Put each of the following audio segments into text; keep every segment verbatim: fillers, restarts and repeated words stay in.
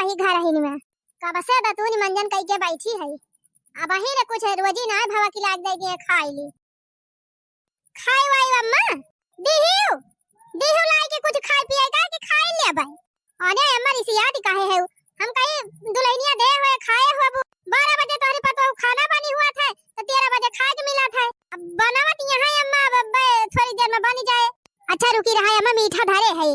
ही घर ही में। कब से दतून मंजन कई के बैठी है। अब ही रे कुछ रोजी ना भवा की लाग जाएगी, खाई ली। खाई वाई अम्मा, दिहियो, दिहियो लाई के कुछ खाए पिए का कि खाई ले भाई। अरे अम्मा रिसियात काहे है? हम कही दुल्हनिया दे हुए खाए हो, अब बारह बजे तोहरे पतोह खाना बनी हुआ था, तो तेरह बजे खाए के मिला था। अब बनावत यहाँ है अम्मा, अब, अब थोड़ी देर में बनी जाए। अच्छा रुकी रहा है अम्मा, मीठा धरे है,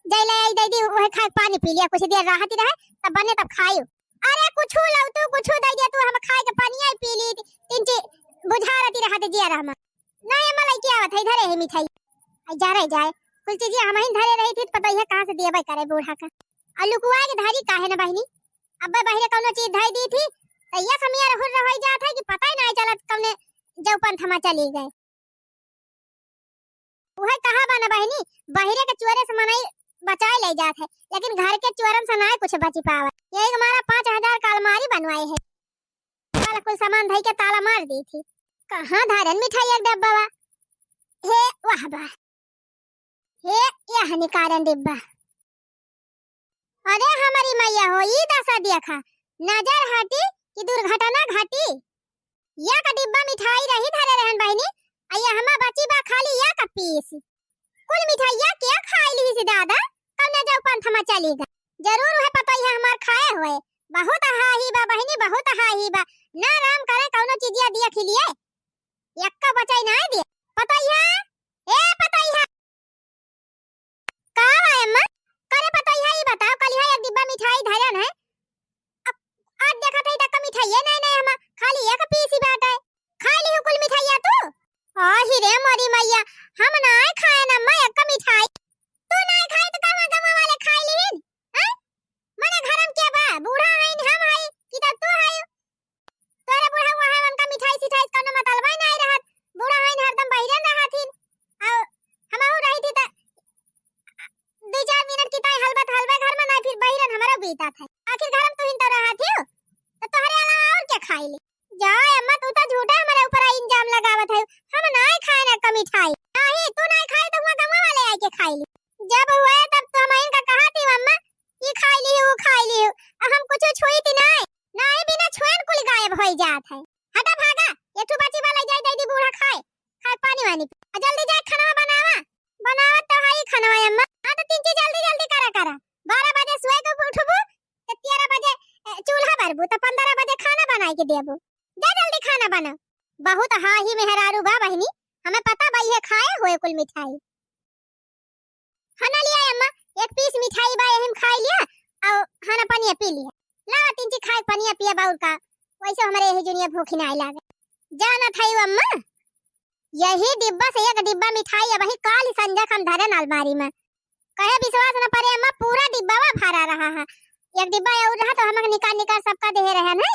जय ले आई दे दी, वह खाए पानी पी लिया, कुछ देर राहत रहे, तब बने तब खाई। अरे कुछ लाओ तू, कुछ दे दिया तू, हम खाए के पानी आई पी ली, तीन चीज बुझा रहती रहा दे जिया रहमा। नहीं अम्मा लइके आवत है, इधर है मिठाई। आई जा रहे जाए, कुल चीजें हम ही धरे रही थी, तो पता ही है कहाँ से दिया करे बूढ़ा का। और लुकुआ के धरी काहे ना बहिनी, अब बहिरे कौनो चीज धई दी थी, तो ये समिया हुर रह जात है कि पता ही नहीं चलत कौने जौ पंथ में चली गए। उहे कहा बा ना बहिनी, बहिरे के चोरे से मनई बचाए ले जात है, लेकिन घर के चोरन से नाय कुछ बची पावे। यही के मारा पाँच हजार का अलमारी बनवाए है। कल कुल सामान धई के ताला मार दी थी। कहाँ धरन मिठाई एक डब्बा बा? हे वाह बा, हे यह निकारन डिब्बा। अरे हमारी मैया हो, ई दशा देखा, नजर हटी कि दुर्घटना घटी। या का डिब्बा मिठाई रही धरे रहन बहिनी, आ या हमा बची बा खाली या का पीस। कुल मिठाइया के खाई ली से दादा, कौन जाऊ पंथ में चली गा। जरूर है पतोहिया हमार खाए हुए। बहुत हाही बा बहिनी, बहुत हाही बा। ना राम करे कौनो चीजिया दिया खिलिए। यक्का बचाई ना दिए। पतोहिया, ए पतोहिया। का बा अम्मा? करे पतोहिया, ई बताओ, कलिहा एक डिब्बा मिठाई धरन है, अब आज देखत है तक मिठाइये नहीं, नहीं, हम खाली एक पीस ही बाटे। खाई लिहू कुल मिठाइया तू? ओ ही रे मोरी मैया, हम नाय खाए ना अम्मा एक मिठाई। तू नाय खाए तो कहवा गमा वाले खाई लिहिन? हैं? मने घर में के बा? बूढ़ा हईन हम हई कि तब तू हई? तोरे बूढ़ा हुआ है, उनका मिठाई सिठाई से कौनो मतलबा ही नहीं रहत। बूढ़ा हईन हरदम बहिरन रहत हिन। और हमहू रही थी त दो चार मिनट की ताई हलबत हलबे घर में नहीं, फिर बहिरन हमारा बीता था। आखिर घर में तू ही तो रहत हियो, तो तोहरे अलावा और क्या खाई ले? जा अम्मा, तू तो झूठा हमारे ऊपर इल्जाम लगावत है। हम नाय खाए ना का मिठाई। नहीं, तू नाय खाए तो हुआ गंवा वाले आके खाई ली। जब हुए तब तो हम इनका कहा थी अम्मा, ये खाई ली, वो खाई ली, अब हम कुछ छुई थी नहीं। नहीं, बिना छुएन कुल गायब होई जात है। हटा भागा, ये ठू बची वाला जाई दे दी बूढ़ा खाए, खाए पानी वानी पी। आ जल्दी जाए खाना बनावा, बनावत तो है ही खाना अम्मा। हाँ तो तीन चीज जल्दी जल्दी करा करा, बारह बजे सोए के उठबू तो तेरह बजे, ए, चूल्हा बरबू तो पन्द्रह बजे खाना बनाई के देबू। जा जल्दी खाना बना। बहुत हाही मेहरारू बा बहिनी, हमें पता बा ये खाए हुए कुल मिठाई। खाना लिया अम्मा, एक पीस मिठाई बा, यही में खाई लिया, और खाना पनिया पी लिया। लावा तीन चीज खाए पनिया पिया बाउर का, वैसे हमारे यही जुनिया भूखी ना लागे। जाना था यू अम्मा, यही डिब्बा से एक डिब्बा मिठाई अब ही काल ही संझा खन धरन अलमारी में। कहे विश्वास न परे अम्मा, पूरा डिब्बा भरा रहा है। एक डिब्बा और रहा तो हम निकाल निकाल सबका दे रहे हैं,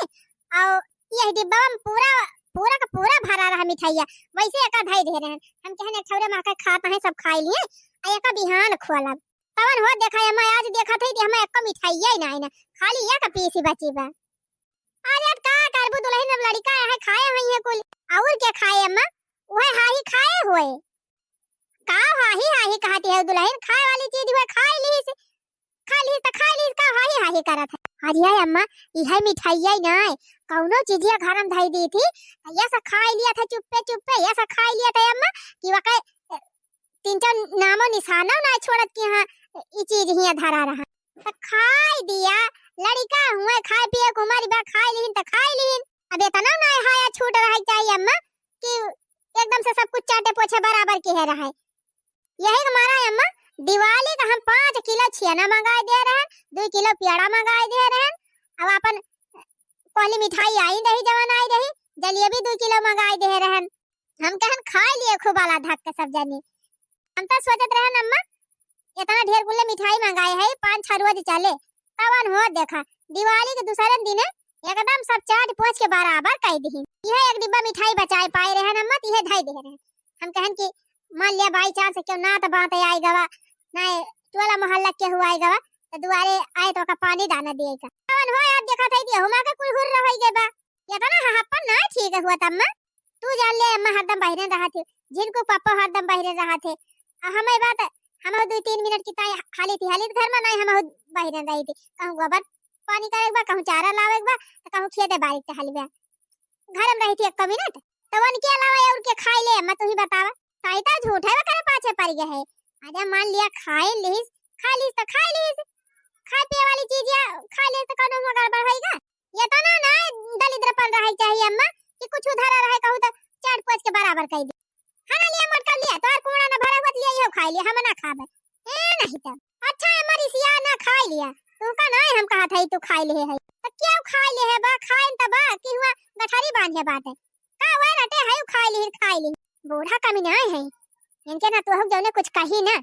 और यह डिब्बा में पूरा, पूरा का पूरा भरा रहा मिठाइया, वैसे एका धई दे रहे हैं। हम कहन एक ठौरे माँ के खात हैं, सब खाई लिए, आ एका बिहान खोलब। तवन हो देखा अम्मा, आज देखा थे कि हम एक मिठाइया ही ना है ना, खाली एक पीस ही बची बा। अरे अब का करबू दुल्हन, अब लड़का है खाए हुई है कुल, और क्या खाए अम्मा, वह हाही खाए हुए। का हाही हाही कहती है दुल्हन, खाए वाली चीज हुए खाई लीस, खा लीस त खाई लीस, का हाही हाही करत है। अरे अम्मा, इहे मिठाइया ही ना है, कौनो चीजिया घर में धई दी थी, ये सब खाई लिया था चुप्पे चुप्पे, ये सब खाई लिया था अम्मा, कि वके तीन चार नामो निशानो ना छोड़त कि हाँ, ई चीज हियाँ धरा रहा। त खाई दिया, लड़िका हुए, खाए पिए के उमर बा, खाई लिहिन त खाई लिहिन। अब इतना ना हाया छूट रहे चाहिए अम्मा कि एकदम से सब कुछ चाटे पोछे बराबर के है रहे। यही के मारा अम्मा, दिवाली का हम पाँच किलो छियाना मंगाए दे रहे, दो किलो पेड़ा मंगाए दे रहे। अब अपन पहली मिठाई आई रही, जवन आई रही, जलेबी दो किलो मंगाए दे रहे। हम कहन खाई लिए खूब आला धक के सब जनी। हम तो सोचत रहन अम्मा, इतना ढेर कुल्ले मिठाई मंगाए है, पाँच छह रोज चले। तवन हो देखा, दिवाली के दूसरे दिन एकदम सब चाट पोछ के बराबर कर दिहिन। यह एक डिब्बा मिठाई बचाए पाए रहन अम्मा, तो यह धई दे रहन। हम कहन कि मान लिया by chance क्यों ना तो बात आए गवा, ना टोला मोहल्ला के हुआ आए गवा, तो दुआरे आए तो का पानी दाना दिए का। तवन हो यार देखा था, दिया हुमा के कुल हुर रह गए बा। इतना हहप्पन ना ठीक हुआ तम्मा। तू जान ले अम्मा हरदम बहिरन रहत है, जिनको पापा हरदम बहिरन रहत है। आ हमें बात, हम दो तीन मिनट की ताई हाली थी, हाली घर में नहीं, हम बहिरन रही थी। कहूँ गोबर पानी करे के बा, कहूँ चारा लावे के बा, त कहूँ खेते बारी टहलबे। घर में रही थी एक मिनट, त उनके अलावा और के खाई ले, अम्मा तू ही बतावा। ताई तो झूठे वा करे पाछे पड़ गए है। अरे मान लिया खाए लिहिस, खा लिहिस त खा लिहिस, खाए पिए वाली चीज या खा लिहिस त कौनो हुआ गड़बड़ होइगा? ये तो ना, ना दलिद्रपन रहे चाहिए अम्मा कि कुछ उधारा रहे कहू त चाट पोछ के बराबर कर दी। खाना लिया मोटका लिया, तोहर कुमड़ा ना भरा हुआ त लिया, इहो खाई लिया, हम ना खाबे। ए नहीं त। अच्छा अम्मा रिसिया ना खाई लिया। तू का नहीं हम कहा था तू खाई ले है। त क्यों खाई ले है बा, खाइन त बा कि हुआ गठरी बांधे बाटे। का हुआ रटे है खाई ली, खाई ली। बूढ़ा कमी नहीं है। इनके ना तोहू जौने कुछ कही ना।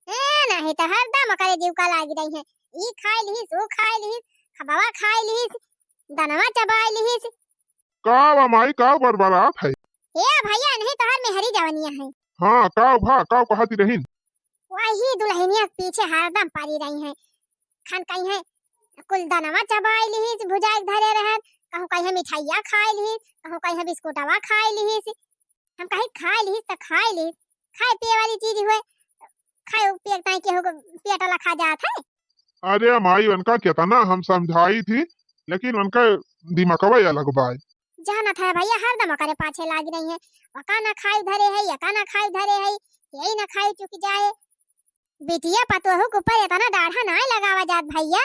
ए नहीं त हरदम ओकरे जीव का लागी रही है। ई खाई लिहिस, ऊ खाई लिहिस, खबवा खाई लिहिस, दनवा चबाई लिहिस। का बा माई, का बरबरात है? ए भैया, नहीं तोहर मेहरी जवनिया है। हाँ, का भा, का कहती रहीन? वही दुल्हनिया के पीछे हरदम पड़ी रही है। खान कहीं है, कुल दनवा चबाई लिहिस, भुजाई के धरे रहन, कहूँ कहीं मिठाइया खाई लिहिस, कहूँ कहीं बिस्कुटवा खाई लिहिस। हम कहीं खाई लिहिस त खाई लिहिस, खाए पिए वाली चीज हुए, खाए पिए ताई केहू के पेट वाला खा जात है। अरे माई, उनका कितना हम समझाई थी, लेकिन उनका दिमागवा अलग बाय। जानत है भैया, हरदम ओकरे पाछे लागी रही है। ओका ना खाई धरे है, यका ना खाई धरे है, यही ना खाई चुक जाए। बिटिया पतोहू के ऊपर इतना डाढ़ा नाय लगावा जात भैया,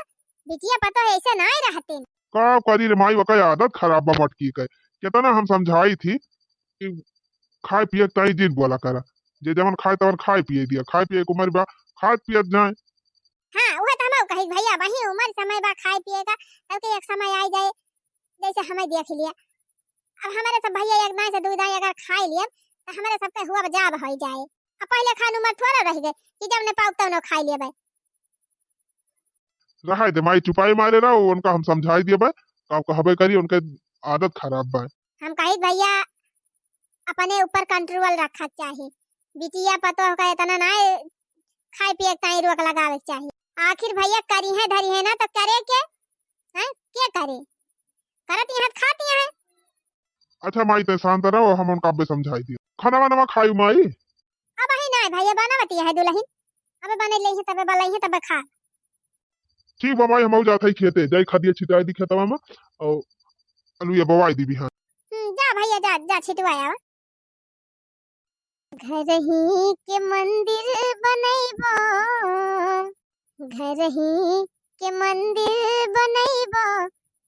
बिटिया पतोह ऐसे नाय रहतीन। का करी रे माई, ओकर आदत खराब बा मटकी के। कितना हम समझाई थी कि खाए पिए के ताई जिन बोला करा, जे जवन खाए तवन खाए पिए दिया, खाए पिए के उम्र बा, खात पियत जाए। हाँ, उहे त हमहू कही भैया, वही उम्र समय बा खाए पिए का, तब के एक समय आई जाए, जैसे हमें देख लिया। अब हमारे सब भैया एक दाएं से दू दाएं अगर खाए लिए, तो हमारे सबके हुआ जाब हो जाए। अब पहले खान उम्र थोड़ा रह गए कि जब न पाउब तब न खाए लिए भाई। रहाई दे माई, चुपाई मारे रहो, उनका हम समझाई दिए बा, का कहबे करी, उनके आदत खराब बा। हम कही भैया, अपने ऊपर कंट्रोल रखा चाही, बिटिया पतोह का इतना ना खाए पिए के ताई रोक लगावे के चाही। आखिर भैया करी है धरी है ना तो करे के, हैं? के करे? करत यहाँ खाती हैं। अच्छा माई, तै शांत रहो, हम उनका अब्बे समझाई दियो। खाना वाना खाई माई? अब ही ना भैया, बनावती है दुल्हन, अबे बने ले है तबे बलाई है तबे खा। ठीक बा माई, हम जात है खेते, जाई खदिया छिटाई दी खेतवा में, और अलुया बवाई दी बिहान। हम्म, जा भैया जा, जा छिटवाया। घरही के मंदिर बनैबो, घरही के मंदिर बनैबो,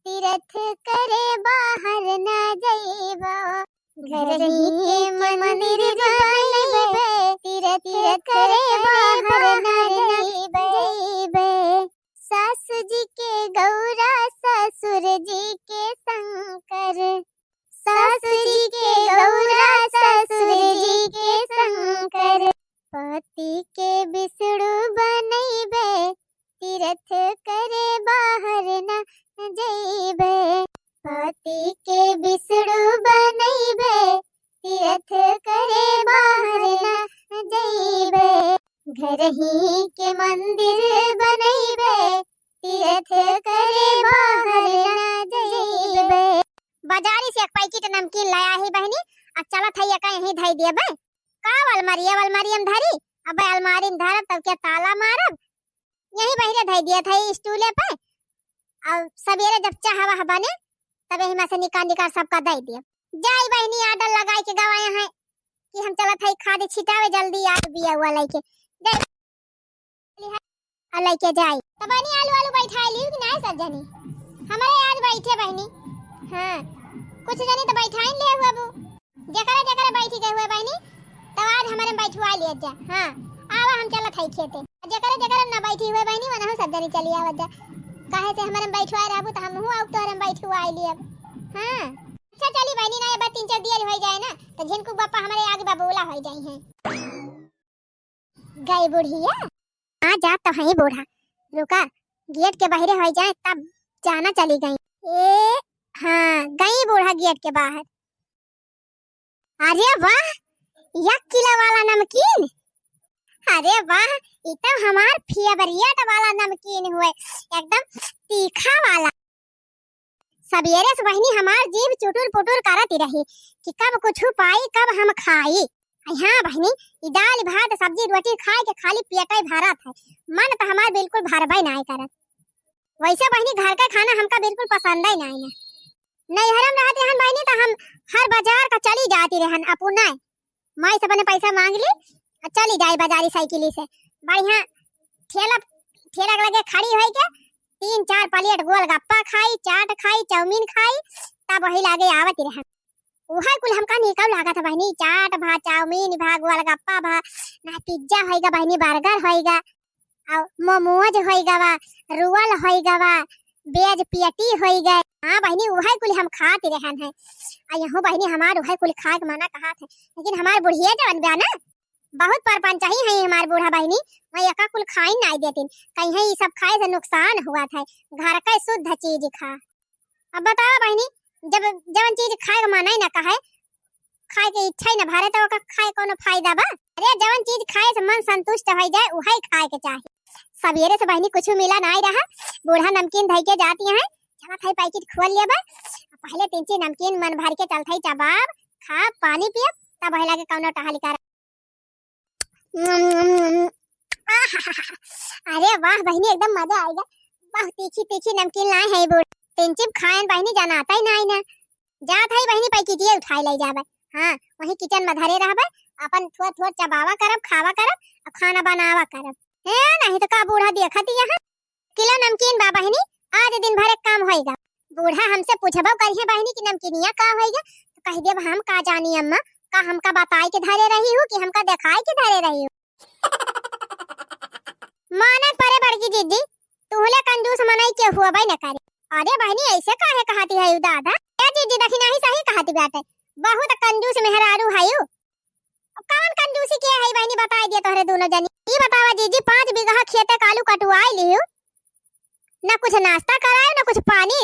तीरथ करे बाहर ना जइबो। घरही के मंदिर बनैबे, तीरथ करे बाहर ना जइबे। सासु जी के गौरा, ससुर जी के शंकर, सासु जी के गौरा, ससुर जी के शंकर। पति के विष्णु बनैबे, तीरथ करे बाहर न जइबे। पति के विष्णु बनैबे, तीरथ करे बाहर न जइबे। घरही के मंदिर बनैबे, तीरथ करे बाहर ना जइबे। बाजारी से एक पैकेट नमकीन लाया ही बहनी, आ चलत है एका यहीं धई देबे। का अलमारी, अलमारी में धरी? अबे अलमारी में धरब तब के ताला मारब, यहीं बहिरे धई दिया था स्टूले पे। और सवेरे जब चाह वाह बने तब यही में से निकाल निकाल सबका दे दिया। जाई बहनी ऑर्डर लगाई के गवाए हैं कि हम चलत है खाद छिटावे, जल्दी आलू बिया हुआ लेके जाई। आ लइके जाई। त बहिनी आलू, आलू बैठाई ली कि नाय सब जनी? हमरे आज बैठे बहिनी। हाँ, कुछ जनी त बैठाइन ले हुआ बू। जेकरे जेकरे बैठी गए हुए बहिनी, तब आज हमरे में बैठवा लिया जा। हाँ, आवा हम चलत हई खेते। जेकरे जेकरे ना बैठी हुए बहिनी, वनहु सब जनी चली आवत जा। काहे से हमरे में बैठवाए रहबू त हमहू आउब तोहरे में बैठवाए लियब। हाँ, अच्छा चली बहिनी ना, ये बात तीन चार दिया हो जाए ना, त झिनकू बापा हमरे आगे बबूला हो जाई हैं। गई बुढ़िया। हाँ, जा तो है बूढ़ा। रुका, गेट के बहरे हो जाए तब जाना चली गई। ए, हाँ, गई बूढ़ा गेट के बाहर। अरे वाह, एक किलो वाला नमकीन। अरे वाह, ई तो हमार फेवरेट वाला नमकीन हुए, एकदम तीखा वाला। सबेरे से बहिनी हमार जीभ चुटुर पुटुर करत ही रही कि कब कुछ पाई, कब हम खाई। अ हाँ बहिनी, ई दाल भात सब्जी रोटी खाए के खाली पेटे भरत है, मन त हमार बिल्कुल भरबे नाय करत। वैसे बहिनी घर का खाना हमका बिल्कुल पसंद ही नाहीं है। नैहर में रहत रहन बहिनी त हम हर बाजार का चली जाती रहन, अपने माई से अपने पैसा मांग ली, चली जाए बाजारी साइकिल से, बढ़िया ठेला, ठेला के लगे खड़ी होई के तीन चार प्लेट गोलगप्पा खाई, चाट खाई, चाउमीन खाई, तब वही लागे आवत रहन। उहै कुल हमका निकल लागत है बहिनी, चाट भा, चाउमीन भा, गोलगप्पा भा, ना पिज्जा होइगा बहिनी, बर्गर होइगा, और मोमोज होइगा बा, रोल होइगा बा, वेज पेटी होइगा। हाँ बहिनी, उहै कुल हम खात रहन है। आ यहूँ बहिनी हमार उहै कुल खाए के मना कहत है, लेकिन हमार बुढ़िया जवन बा ना, बहुत परपंच ही है हमार बूढ़ा बहिनी, वही एका कुल खाई नाहीं देतिन, कहीं ई सब खाए से नुकसान हुआ था, घर का शुद्ध चीज खा। अब बतावा बहिनी, जब जवन चीज खाए के मन ही ना कहे, खाए के इच्छा ही ना भरे, तो ओका खाए कोनो फायदा बा? अरे, जवन चीज खाए से मन संतुष्ट हो जाए, उहै खाए के चाही। सवेरे से बहिनी कुछ मिला नाहीं रहा, बूढ़ा नमकीन धई के जाती हैं, चला था पैकेट खोल लेबा, पहले तीन चीज नमकीन मन भर के चलत है, चबाब, खाब, पानी पियब, तब वही लागे कौनो टहल कर। अरे वाह बहिनी, एकदम मजा आइगा। बहुत तीखी तीखी नमकीन लाए हैं बूढ़ा। तीन चिप खाएन बहिनी, जनात ही नाहीं ना। जात है बहिनी, पैकेटिया उठाए ले जाबे। हाँ, वही किचन में धरे रहबे, अपन थोड़ थोड़ चबावा करब, खावा करब, और खाना बनावा करब। है नाहीं तो का बूढ़ा देखत ही यहाँ। किलो नमकीन बा बहिनी, आज दिन भर एक काम होइगा। बूढ़ा हमसे पूछबो करिहे बहिनी कि नमकीनिया का होइगा, तो कह देब हम का जानी अम्मा, का हमका बताए के धरे रही हूँ कि हमका देखाए के धरे रही हूँ। मानत परे बड़की जीजी, तुहले कंजूस मनई के हुआ न करे। अरे बहिनी, ऐसे काहे कहती है यू दादा? ए जीजी, देखी नाहीं सही कहती बाटे, बहुत कंजूस मेहरारू है यू। कौन कंजूसी के है बहिनी, बताई दिया तोहरे दोनों जनी। ई बतावा जीजी, पाँच बीघा खेते कालू कटुआई लिहू, ना कुछ नाश्ता कराए, ना कुछ पानी।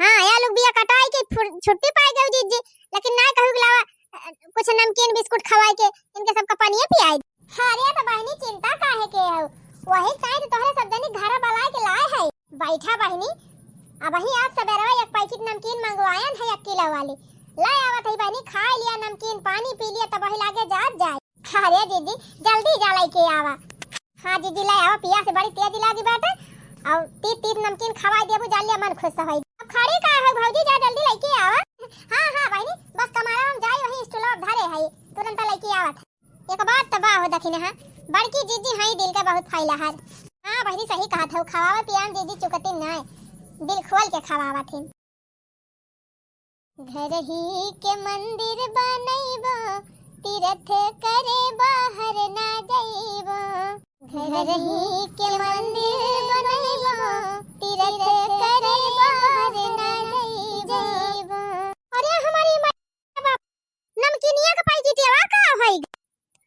हाँ, या लोग बिया कटाई के फुर-, छुट्टी पाई गई जीजी, लेकिन ना कहू के लावा, अ, कुछ नमकीन बिस्कुट खवाई के इनके सबका पानिये पियाई। अरे तो बहिनी, चिंता काहे के हो, वही काहे तो तोहरे सब जनी घर बलाए के लाए है। बैठा बहिनी, अबही आज सबेरवा एक पैकेट नमकीन मंगवायन है एक किलो वाली। ले आवत है बहिनी, खाई लिया नमकीन, पानी पी लिया, तब वही लागे जात जाए। अरे दीदी, जल्दी जा लेके आवा। हाँ दीदी, ले आवा, पियास बड़ी तेज लागी बाटे। और तीत तीत नमकीन खवाई देबू, जा लिया, मन खुश होई। अब खड़ी का है भौजी, जा जल्दी लेके आवा। हाँ हाँ बहिनी, बस कमरा हम जाई, वही स्टूल धरे है, तुरंत लेके आवत। एक बात त बा हो दखिनहा, बड़की जीजी हई दिल के बहुत फैला हर। हाँ बहिनी सही कहत हौ, खवावत पियान जीजी चुकती नाय, दिल खोल के खवावत हिन। घर ही के मंदिर बनैबो, तीरथ करे बाहर ना जइबो। घर ही के मंदिर बनैबो, तीरथ करे बाहर ना जइबो। अरे हमारी माई बाप, नमकीनिया के पैकेटिया का होई?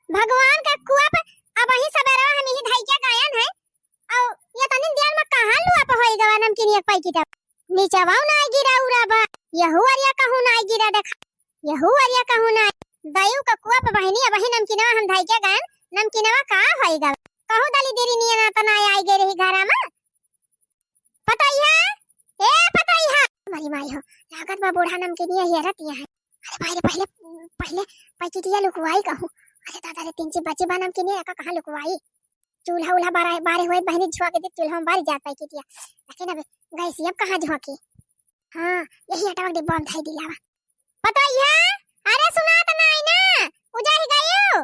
भगवान का कुआ पे अबही सबेरवा हम यही धई के गयन है, और ये तनी देर में कहाँ लुआ पे होई गवा नमकीनिया के पैकेट? नीचवा ना गिरा उरा बा, यहू अरिया कहूँ ना गिरा देखा, यहू अरिया कहूँ ना। दयू का कुआ पे बहिनी अबही नमकीनवा हम धई के गयन, नमकीनवा का होई गवा? कहूँ दली देरी नियन त ना आई गई रही घरा में। पतोहिया, ए पतोहिया। मरी माई हो, लागत बा बूढ़ा नमकीनिया हेरत यहाँ है। अरे भाई रे, पहले, पहले पैकेटिया लुकवाई कहूँ। अरे दादा रे, तीन ची बची बा नमकीनिया, एका कहाँ लुकवाई? चूल्हा उल्हा बारे, बारे हुए बहिनी झोंक दे, चूल्हा में बारी जात पैकेटिया। लेकिन अब गैस अब कहाँ झोंकी? हाँ, यही अटवा के डिब्बा में धई दिलावा। पतोहिया, अरे सुनात नाई ना, उजाही गयू?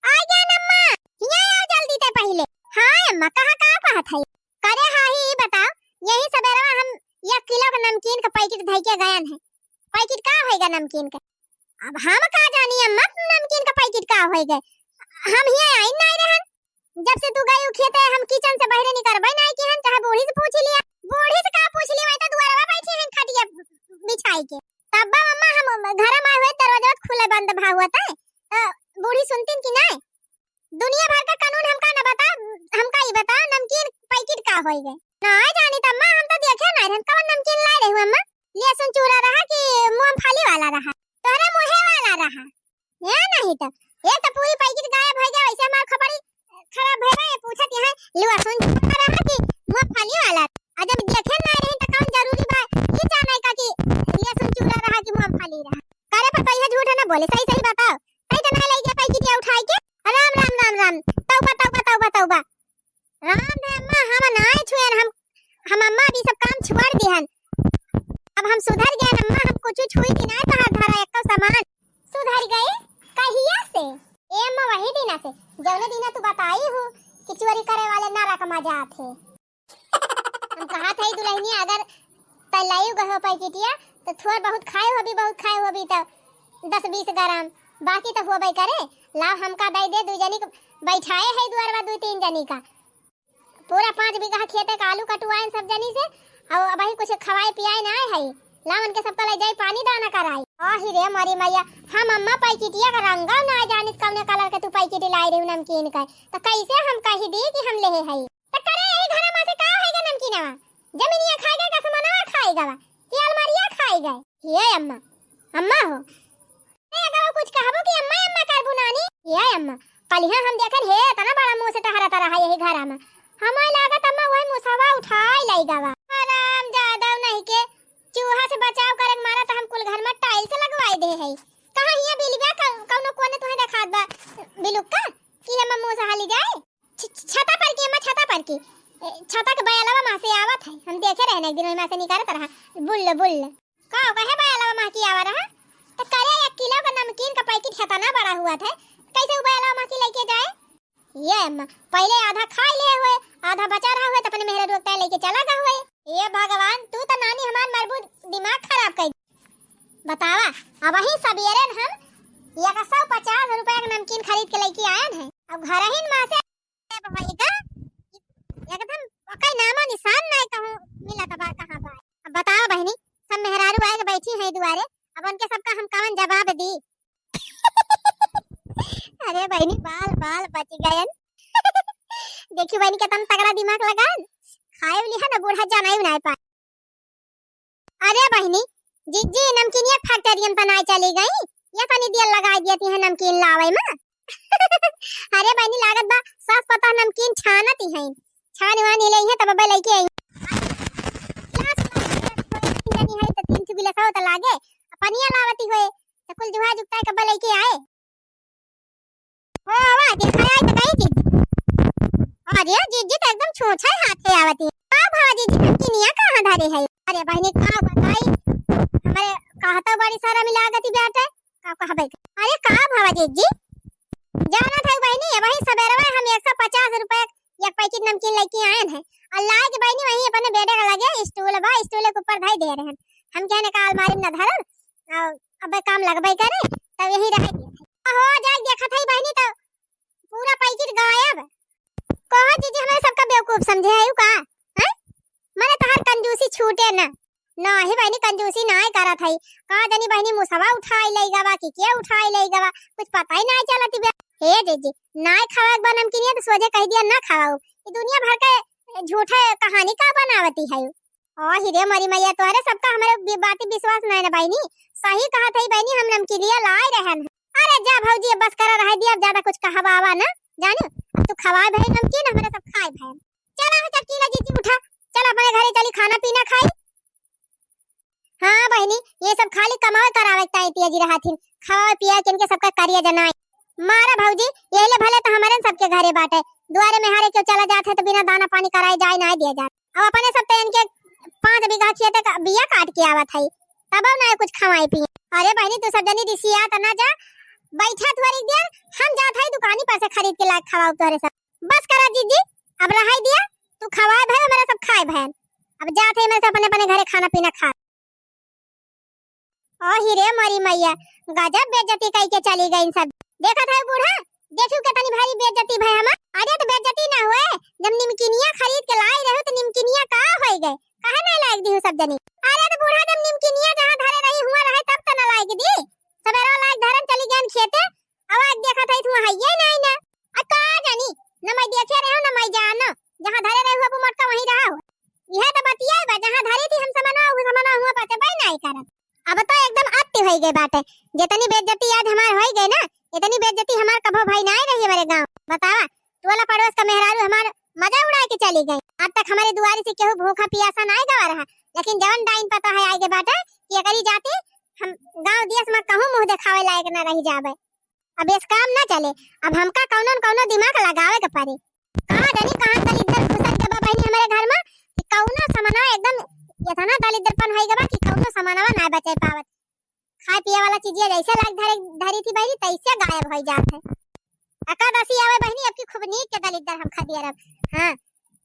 आ गया अम्मा, हिया आओ जल्दी ते पहले। हाँ अम्मा, कहा का कहत है? करे हाँ ही, ई बताओ, यही सबेरवा हम एक किलो के नमकीन का पैकेट धई के गयन है। पैकेट का होएगा नमकीन का? अब हम का जानी अम्मा, नमकीन का पैकेट का होएगा? हम हिया आई नाई रहन। जब से तू गई खेते, हम किचन से बहरे निकरबे नाई की हन, चाहे बूढ़ी से पूछ लिया। बूढ़ी से का पूछ लिया, वही तो दुआरवा बैठी हन खटिया बिछाई के। तब अम्मा हम घर में आए हुए दरवाजा खुले बंद भा हुआ था, तो बूढ़ी सुनतीन कि नाई? दुनिया भर का कानून हमका न बता, हमका ही बता, नमकीन पैकेट का होई गए? नाई जानी त अम्मा, हम तो देखे नाई रहन, कौन नमकीन लाए रहू अम्मा? लहसुन चूरा रहा कि मूंगफली वाला रहा? तोहरे मुँहे वाला रहा। है नहीं तो, एक तो पूरी पैकेट गायब हो गया, वैसे हमार खोपड़ी खराब भइल बा, ये पूछत यहाँ लहसुन चूरा रहा कि मूंगफली वाला। आ जब देखे ना रही तो कौन जरूरी बा ये जाने का कि लहसुन चूरा रहा कि मूंगफली रहा। करे पर तो यह झूठ है ना बोले, सही सही बताओ। सही तो नहीं लई गया पैकेटिया उठाई के। राम राम राम राम, तौबा तौबा तौबा तौबा। राम रे अम्मा, हम नाय छुएन, हम, हम अम्मा सुधर गए अम्मा, हम कुछ छुई थी ना तोहार धरा एक्को सामान। सुधर गए? कहिया से? ए अम्मा, वही दिना से, जौने दिना तू बताई हूँ कि चोरी करे वाले नरक मा जात है। हम कहा था दुल्हनिया, अगर तै लाई गए हो पैकेटिया, तो थोड़ बहुत खाए होबी, बहुत खाए होबी तो दस बीस ग्राम, बाकी तो होबे करे। लाओ हमका दे दे, दू जनी के बैठाए है दुआरवा, दू तीन जनी का। पूरा पाँच बीघा खेते का आलू कटुआइन सब जनी से, और अबही कुछ खवाए पियाए ना आए है। लाओ उनके सबका ले जाई पानी दाना कराई। आही रे मोरी मैया, हम अम्मा पैकेटिया का रंगा ना जानित कौने कलर के तू पैकेट लाई रही नमकीन का, तो कैसे हम कही दी कि हम लेहे हई? त करे यही घरा मा से का होइगा नमकीनवा? जमीनिया खाइगा का समनवा खाइगा बा? कि अलमारिया खाइगा? हे अम्मा, अम्मा हो। ए, अगर वो कुछ कहबो कि अम्मा, अम्मा करबू नानी? हे अम्मा, कलिहा हम देखन हे, इतना बड़ा मुँह से टहरा तरह है यही घरा मा। हमार लागत अम्मा वही मुसवा उठाई लइगा बा। आराम जादा नहीं के, चूहा से बचाव करे के मारा तो हम कुल घर मा टाइल्स लगवाई दे है। कहाँ हिया बिलवा क-, कौनो कोने तुहे देखात बा बिलुक्का कि अम्मा मुँह से हाली जाए? छ-, छ-, छता पर की अम्मा, छता पर की। ए, छता के बयलवा मा से आवत है। हम देखे रहे ना एक दिन, वही मा से निकारत रहा। बुल्ल, बुल्ल। का कहे बयलवा मा की आवा रहा? तो करे एक किलो का नमकीन का पैकेट हेतना बड़ा हुआ था। कैसे वो बयलवा मा की लेके जाए? ये अम्मा, पहले आधा खाई ले हुए, आधा बचा रहा हुए, तो अपने मेहरा रोकता है लेके चला गया हुए। ये भगवान, तू तो नानी हमार मरबू दिमाग खराब कर। बतावा, अबही सबेरे न हम एक सौ पचास रुपया के नमकीन खरीद के लेके आयन है। अब घरहिन मा से भइगा, एकदम ओकर नामो निशान नाय कहूँ मिलत बा, कहाँ बा। अब बतावा बहिनी, सब मेहरारू आए के बैठी हैं दुआरे, अब उनके सबका हम कवन जवाब दी? अरे बहिनी, बाल बाल बच गयन। देखी बहिनी, केतना तगड़ा दिमाग लगान, खाए लिहा ना, बूढ़ा जाना ही ना पाए। अरे बहिनी, जिज्जी नमकीनिया फैक्ट्रियन त नाय चली गई, ये तनी देर लगाई दियत है नमकीन लावे मा। अरे बहिनी, लागत बा सास पतोह नमकीन छानत ही हैं, छान वान ही लई है तब अबे लेके आई। गिलास वाला है, कोई तीन जनी है तो तीन ठो गिलास हो तो लागे, पनिया लावती होए तो कुल जुहा जुगता है कब लेके आए। ओ, आवा, देखा आई तो गई जिज्जी। अरे, जिज्जी तो एकदम छूछे हाथे आवत है। का भवा जिज्जी, नमकीनिया कहाँ धरे है? अरे बहिनी, का बताई, हमारे कहता बड़ी सारा मिला गती बाटे, का कहबे। अरे का भवा जिज्जी, जाना था बहिनी, वही सबेरवा हम एक सौ पचास रुपए एक पैकेट नमकीन लेके आयन है, और लाए के बहिनी वहीं अपने बेटे का लगे स्टूल बा, स्टूल के ऊपर धई दे रहे हैं। हम कहने का अलमारी में न धरल, और अबे काम लगबे करे, तब यही रह गया। हो जाए, देखत है बहिनी, तो पूरा पैकेट गायब। कहो जिज्जी, हमारे सबका बेवकूफ समझे है का? हैं? मने तोहार कंजूसी छूटे ना। नाही बहिनी, कंजूसी नाही करत है। का जानी बहिनी, मुसवा उठाई लई गवा कि के उठाई लई गवा, कुछ पता ही नाही चलत बे। हे जिज्जी, नाही खावे के बा नमकीनिया तो सोझे कह दिया ना खावा। ये दुनिया भर के झूठे कहानी का बनावती है। ओ हिरे मोरी मैया, तोहरे सबका हमरे बि-, बाती विश्वास नाय ना बहिनी। सही कहत हई बहिनी, हम नमकीनिया लाए रहन। अरे जा भौजी, अब बस करा रहे दिया, अब ज्यादा कुछ कहवावा ना, जानी? अब तू खवाए भई नमकीन, हमरे सब खाए भई। चला हो चटकीला जिज्जी, उठा, चल अपने घरे चली, खाना पीना खाई। हाँ बहिनी, ये सब खाली कमावे करावे के ताई तिया जी रहथिन, खवावे पिया के इनके सबका करिया जनाई। मारा भौजी, यही ले भले तो हमारे न सबके घरे बाटे, दुआरे में हारे क्यों चला जात है तो बिना दाना पानी कराए जाए ना दिया जात। अब अपने सब तो इनके पाँच बीघा खेते का बिया काट के आवत है, तब ना कुछ खवाई पिए। अरे बहिनी, तू सब जनी रिसिया त ना जा, बैठा थोड़ी देर, हम जात है दुकानी पर से खरीद के ला के खवाओ तोहरे सब। बस करा जिज्जी, अब रहाई दिया, तू खवाए भय, मेरा सब खाए भय। अब जात है मेरे से अपने अपने घरे खाना पीना खा। ओ हिरे मोरी मैया, गजब बेइज्जती कई के चली गई सब। देखत है बूढ़ा, देखियो कितनी भारी बेइज्जती भय हमार। अरे तो बेइज्जती ना हुए, जब निमकिनिया खरीद के लाई रहे तो निमकिनिया का होई गए, काहे ना लायक दी सब जनी? अरे तो बूढ़ा, जब निमकिनिया जहाँ धरे रही हुआ रहे तब तो ना लायक दी, सबेरा लायक धरन चली गए खेते, अब आज देखत है तू हइये नहीं ना। आ का जानी, न मैं देखे रहे हो न मैं जानो, जहाँ धरे रहे हो वो मोटका वहीं रहा हो। यह तो बतिया बा, जहाँ धरी थी हम समनवा, वो समनवा हुआ पचबे नहीं करत। अब तो एकदम अति होई गए बाटे, जितनी बेइज्जती आज हमार होई गए ना, इतनी बेइज्जती हमार कभो भई नहीं रही हमारे गाँव। बतावा, टोला पड़ोस का मेहरारू हमार मजा उड़ा के चली गई। आज तक हमारे दुआरी से केहू भूखा पियासा नहीं गवा रहा, लेकिन जवन डाइन पता है आए के बाटे कि एकरी जाति हम गाँव देश में कहूँ मुँह देखावे लायक न रह जावे। अब इस काम ना चले, अब हमका कौनो न कौनो दिमाग लगावे के पड़े। कहाँ जानी कहाँ दलिद्दर घुसर के बा बहिनी हमारे घर में कि कौनो समनवा एकदम इतना दलिद्दरपन होइ गवा कि कउनो सामानवा नाहीं बचे पावत। खाए पिए वाला चीजिया जैसे लाग धरे, धरी थी बहिनी, तैसे गायब होइ जात है। एकादशी आवे बहिनी, अब की खूब नीक के दलिद्दर हम खदिया रब। हाँ,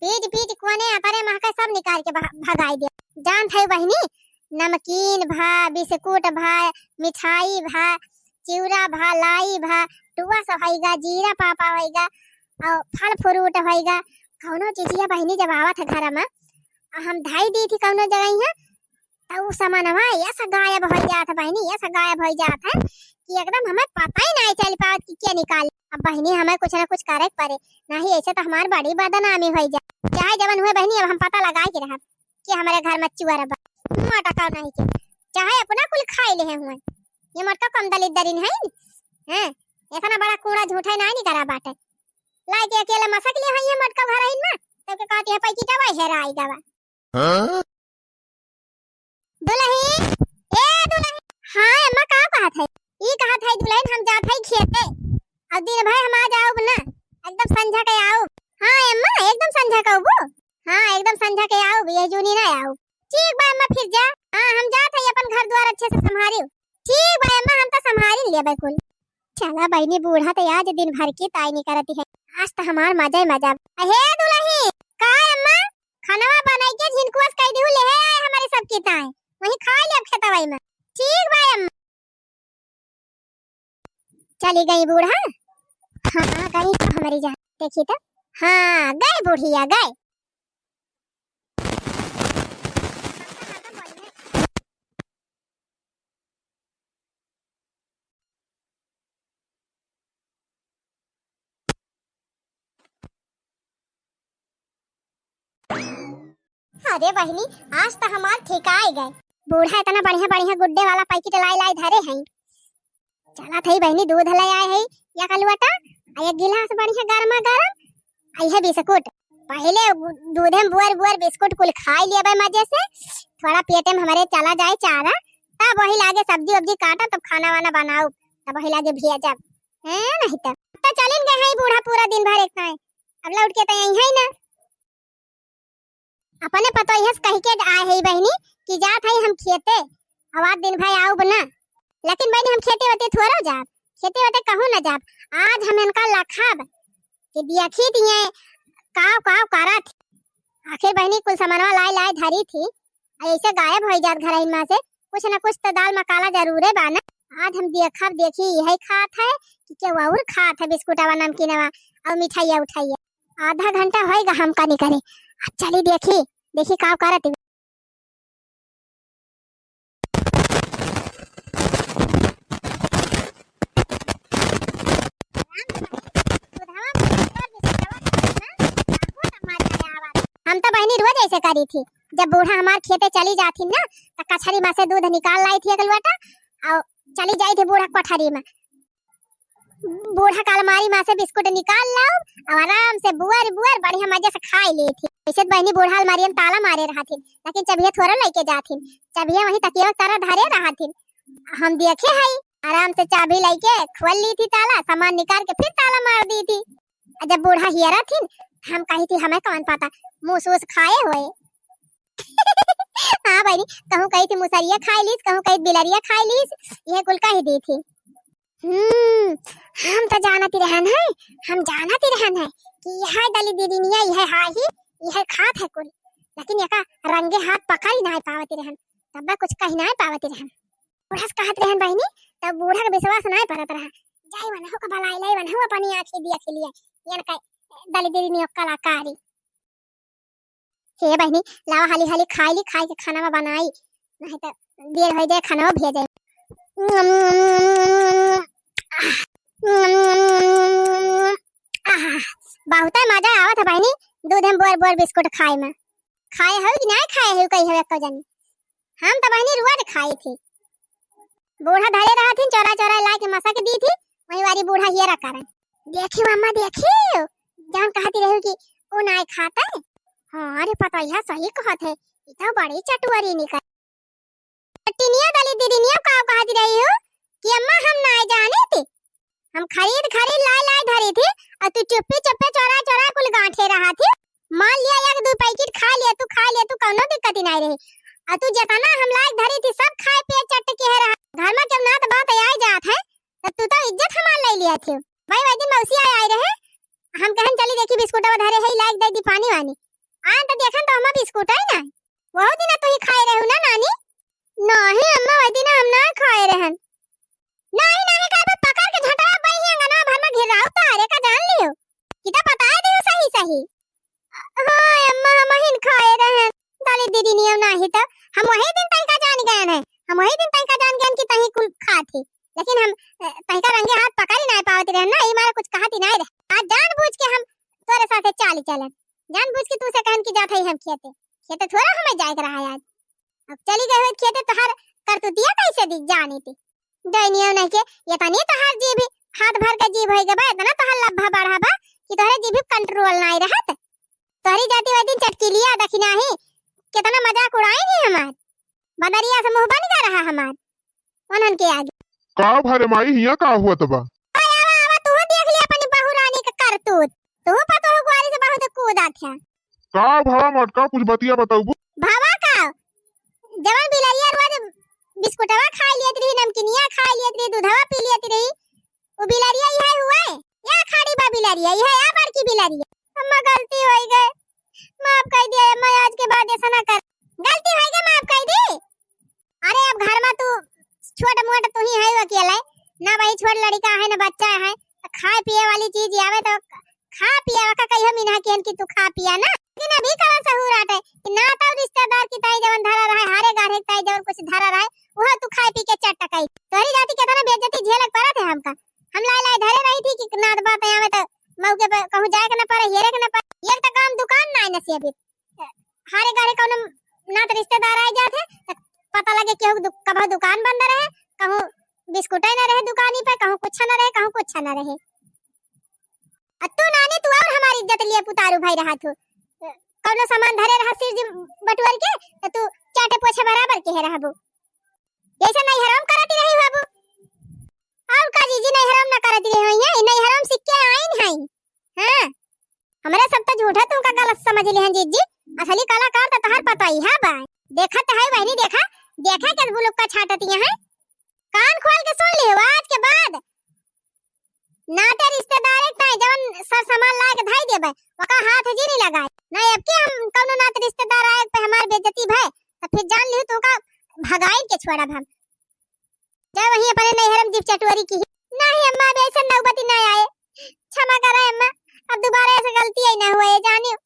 पीट पीट कोने अपरे महके सब निकाल के भा-, भगाई दे। जानत है बहिनी, नमकीन भा, बिस्कुट भा, मिठाई भा, चिउरा भा, लाई भा, टुआ सा होइगा, जीरा पापा होइगा, और फल फ्रूट होइगा, कउनो चीजिया बहिनी जब आवत है घर में, आ हम धई दी थी कउनो जगह है, त उ सामानवा ऐसा गायब होइ जात है बहिनी, ऐसा गायब होइ जात है कि एकदम हमें पता ही नाहीं चल पावत कि के निकाल। अब बहिनी हमें कुछ ना कुछ करे के परे, नाहीं ऐसे त हमार बड़ी बदनामी होइ जाए। चाहे जवन हुए बहिनी, अब हम पता लगाए के रहब कि हमरे घर में चुअर बा, मोटका नाहीं के, चाहे अपना कुल खाई लेहे हुए। ये मोटका कम दलिद्दरिन है, हैं? इतना बड़ा कूड़ा झूठा नाहीं निकरा बाटे। लाइके अकेले मसक लिए है ये मोटका घर है ना, तब के कहती है पैकिटवा हेराइ गवा। हाँ? दुलही, ए दुलही। हाँ अम्मा, का कहत है? ई कहत है दुलहिन, हम जात है खेते, और दिन भर हम आज आउब ना, एकदम संझा के आउब। हाँ अम्मा, एकदम संझा के आउबू? हाँ, एकदम संझा के आउब, ये जूनी ना आउब। ठीक बा अम्मा, फिर जा। हाँ, हम जात है अपन घर द्वार अच्छे से संभारियो। ठीक बा अम्मा, हम तो संभारी लेबे कुल। चला बहिनी, बूढ़ा त आज दिन भर की ताई निकरती है, आज त हमार मजा ही मजा। अहे दुलही, का अम्मा? खनवा बनाई के झिनकुआ से कह दिहू, ले आए हमारे सबकी ताई, वहीं खाइ लेब खेतवई में। ठीक बा अम्मा। चली गई बूढ़ा? हाँ, गई तो हमारी जान। देखी तो, हाँ, गए बुढ़िया, गए। अरे बहिनी, आज त हमार ठिकाए गए। बूढ़ा इतना बढ़िया बढ़िया गुड्डे वाला पैकेट लाई लाई धरे हैं। चला थई बहिनी, दूध ले आए है एक लोटा, आ एक गिलास बढ़िया गरमा गरम, आ इहे बिस्कुट। पहिले गु-, दूधे में बुअर बुअर बिस्कुट कुल खाई लेबे मजे से, थोड़ा पेटे में हमरे चला जाए चारा, तब वही लागे सब्जी वब्जी काटा, तब खाना वाना बनाओ, तब वही लागे भेजब। हैं, नहीं तब तो चलिन गए हैं बूढ़ा पूरा दिन भर एक ताए, अब लौट के तो यहीं है ना। अपने पतोहिया से कह के आए है बहिनी कि जात है हम खेते, अब आज दिन भर आउब ना। लेकिन बहिनी, हम खेते वेते थोड़ो जाब, खेते वेते कहूँ ना जाब। आज हम इनका लखब कि देखी दिए काव काव करत। आखिर बहिनी कुल सामानवा लाए लाए धरी थी, आ ऐसे गायब होइ जात घरहिन मा से। कुछ ना कुछ तो दाल मकाला जरूरे बा ना। आज हम देखब, देखी यही खात है कि केहू और खात है बिस्कुटवा नमकीनवा और मिठाइया उठाइया। आधा घंटा होइगा हमका निकरे। अब चली देखी, देखी का करत ही। हम तो बहिनी रोज ऐसे करी थी, जब बूढ़ा हमार खेते चली जात ही ना, तो कछरी मा से दूध निकाल लाई थी एक लोटा, और चली जाई थी बूढ़ा कोठरी मा। बूढ़ा का अलमारी मा से बिस्कुट निकाल लाओ और आराम से बुअर बुअर बढ़िया मजे से खाई ली थी। वैसे तो बहिनी बूढ़ा अलमारी में ताला मारे रहा थी, लेकिन चबिया थोड़ा लेके जात थी, चबिया वहीं तकिया के तरह धरे रहा थी। हम देखे हई, आराम से चाबी लेके खोल ली थी ताला, सामान निकाल के फिर ताला मार दी थी। और जब बूढ़ा हियरा थी, हम कही थी, हमें कौन पता, मूस ऊस खाए होए। हाँ बहिनी, कहूँ कही थी मुसरिया खाई लीस, कहूँ कही बिलरिया खाई लीस, ये कुल कही दी थी। हम्म, हम तो जानत ही रहन है, हम जानत ही रहन है कि यह दली दीदिनिया, यह हाही, यह खात है कुल, लेकिन एका रंगे हाथ पकड़ ही नाहीं पावत ही रहन, तब कुछ कही नाहीं पावत ही रहन। बूढ़ा से कहत रहन बहिनी, तब बूढ़ा के विश्वास नाहीं परत रहा। जाई वनहु का भलाई लाई, वनहु अपनी आँखी दिया खिलिया, ये न कहे दली दीदिनिया कलाकारी। हे बहिनी, लावा हाली हाली खाई ली, खाई के खाना में बनाई, नहीं तो देर हो जाए, खाना में भेजे। आह, बहुत मजा आवत है बहिनी, दूध में बोर बोर बिस्कुट खाए में। खाए हो कि नहीं खाए हो, कही हो एको जनी? हम तो बहिनी रोज खाई थी। बूढ़ा धरे रहथिन, चोरा चोरा ला के मसा के दी थी, वही वारी बूढ़ा हियरा करन। देखियो अम्मा, देखियो, जौन कहती रही कि उ नाय खाते। हाँ रे, पतोहिया सही कहत है, ई तो बड़ी चटुअरी निकल। टिनिया वाली दीदिनिया का कहती रही हो कि अम्मा हम नाय जानी थी, हम खरीद खरीद लाए लाए धरी थी, और तू चुप्पी चुप्पे चोरा चोरा कुल गांठे रहा थी। मान लिया एक दो पैकेट खा लिया तू, खा लिया तू, कौनो दिक्कत ही नहीं रही। अउ तू जेतना हम लायक धरी थी, सब खाए पिए चट के है रहा। घर मा जब नात बात आई जात है, तब तू तो इज्जत हमार ले लिया थी। भाई, वही दिन मौसी आए, आए रहे, हम कहन चली देखी बिस्कुटवा धरे है, लायक दे दी पानी वानी। आन तो देखन तो हमार बिस्कुट है ना, वही दिन तू ही खाए रहू ना नानी। नहीं अम्मा, वही दिन हम ना खाए रहन। नहीं, नहीं, का बे पकड़ के झटवा पाई ही अंगना भर मा घिराऊ तारे का जान लियो। कि तो बताए दियो सही सही। हाँ अम्मा, हम हिन खाए रहन। दाली दीदी नियम नाही तो हम वही दिन तनिका जान गए हैं। हम वही दिन तनिका जान गए कि तही कुल खात ही। लेकिन हम, अ, तनिका रंगे हाथ पकड़ ही नहीं पावत रहन ना, ई मारे कुछ कहत ही नहीं रहे। आज जानबूझ के हम तोरे साथे चाली चलन। जानबूझ के तू से कहन कि जात है हम खेते। खेते थोड़ा हमें जाए के रहा आज। अब चली गए हुए खेते, तोहार करतूतिया कैसे दी जानी थी। डैनियो नहीं के, ये तनी तोहार जीभ, हाथ भर के जीभ होई गबा, इतना तोहार लब्भा बढ़ा बा कि तोहरे जीभ control नहीं रहत। तोहरी जाति वही दिन चटकीलिया दखिना ही, कितना मजाक उड़ाई नहीं हमार। बदरिया से मुँह बन गया रहा हमार, उन्हन के आगे। का भरे माई, हिया का हुआ तबा? आवा, आवा, तू देख लिया अपनी बहू रानी के करतूत। तू पतोह गुआरी से बहुत कूदा था। का भवा मटका, कुछ बतिया बताउबू? भवा का? जवन बिलरिया रोज बिस्कुटवा खाई लियत रही, नमकीनिया खाई लियत रही, दूधवा पी लियत रही, वो बिलरिया इहे हुए? या खाड़ी बा बिलरिया, इहे या बड़की बिलरिया? अम्मा, गलती होई गए, माफ कर दिया अम्मा, आज के बाद ऐसा ना कर। गलती होई गए, माफ कर दी। अरे, अब घर मा तू छोट मोट तू ही है अकेले, ना वही छोट लड़का है, ना बच्चा है, तो खाए पिए वाली चीज आवे तो खा पिए का कहियो मिनहा किहन कि तू खा पिया ना। लेकिन अभी कवन सहूर आटे कि ना तो रिश्तेदार की ताई जवन धरा रहे, हारे गाढ़े की ताई जवन कुछ धरा रहे, वह तू खाए पी के चट टकाई। तोहरी जाति केतना बेइज्जती झेले के पड़त है हमका। हम लाई लाई धरे रही थी कि नात बात आवे तो मौके पे कहूँ जाए के ना पड़े, हेरे के ना पड़े। एक तो काम दुकान ना है नसीब। हारे गारे कौनो नात रिश्तेदार आए जात है, त पता लगे केहू दु-, कबहुँ दुकान बंद रहे, कहूँ बिस्कुटे न रहे दुकानी पे, कहूँ कुछ न रहे, कहूँ कुछ न रहे। आ तू नानी, तू और हमारी इज्जत लिए पुतारू भाई रहा तू। कौनो सामान धरे रहा सिर जी बटुअर के, त तू चाटे पोछे बराबर के है रहबू। जैसे नैहरम करती रही बाबू। और का जीजी, नैहरम न करती रही है, ये नैहरम सीख के आइन है। हाँ, हमरे सब तो झूठा तुमका गलत समझ लिहन जीजी। असली कलाकार तो तोहार पतोहिया बा। देखत है बहनी, देखा, देखा के बुलुक्का छाटत यहाँ। कान खोल के सुन लिहो, आज के बाद नाते रिश्तेदार एक ताई जवन सर सामान ला के धई देबे, ओका हाथ जी नहीं लगाए। ना अब के हम कौनो नाते रिश्तेदार आए पे हमार बेइज्जती भय, तो फिर जान लिहो तोका भगाइन के छोड़ब हम। जा वहीं अपने नैहरम जीभ चटोरी की। नहीं अम्मा, अब ऐसा नौबती ना आए। क्षमा करा अम्मा, अब दोबारा ऐसा गलती ही ना हुआ, ये जानियो।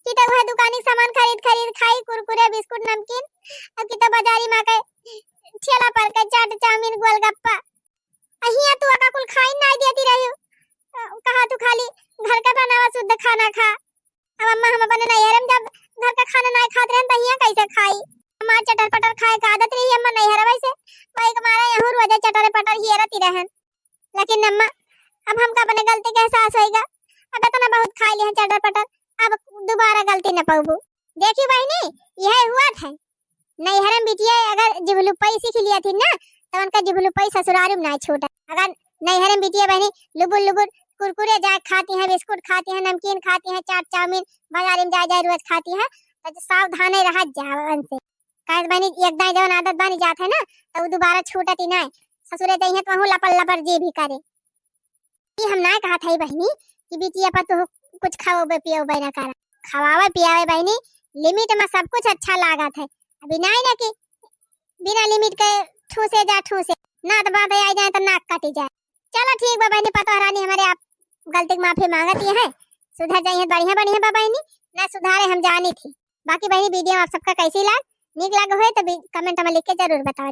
कि तो वह दुकानी सामान खरीद खरीद खाई, कुरकुरे, बिस्कुट, नमकीन, अब कि तो बाजारी मा के ठेला पर के चाट, चाउमीन, गोलगप्पा। अहिया तू अका कुल खाई नाई देती रही। अ, कहा तू खाली घर का बनावा शुद्ध खाना खा। अब अम्मा हम अपने नैहर में जब घर का खाना नाई खात रहन, त हिया कैसे खाई? हमार चटर पटर खाए का आदत रही अम्मा नैहर वैसे, वही के मारे यहूँ रोजे चटर पटर हेरती रहन। लेकिन अम्मा, अब हमका अपने गलती के एहसास होइगा। अब इतना बहुत खाई लिहन चटर पटर, अब दोबारा गलती न पाउबू। देखी बहिनी, यह हुआ था। नैहरम बिटिया अगर जिभलुपई सीख लिया थी ना, तो उनका जिभलुपई ससुराल में ना छूटा। अगर नैहरम बिटिया बहिनी लुबुर लुबुर कुरकुरे जा खाती हैं, बिस्कुट खाती हैं, नमकीन खाती हैं, चाट चाउमीन बाजार में जा जा रोज खाती हैं, तो सावधान रहा जा उनसे। काहे से बहिनी, एक दाई जवन आदत बनी जात है ना, तो उ दोबारा छूटत ही ना। ससुरे जइहें तो वहूँ लपर लपर जी भी करे। ई हम ना कहत हई बहिनी कि बिटिया पर तू कुछ खवावे पियावे ना करा। खवावे पियावे बहिनी, limit में सब कुछ अच्छा लागत है। अभी नाई ना कि बिना limit के ठूसे जा ठूसे, नात बात आई जाए तो नाक कटी जाए। चलो ठीक बा बहिनी, पतोह रानी हमारे आप गलती के माफी मांगत ही है, सुधर जाइए, बढ़िया बढ़िया बा बहिनी, ना सुधारे हम जानी थी। बाकी बहिनी video आप सबका कैसी लाग, नीक लाग होए तो comment में लिख के जरूर बताओ।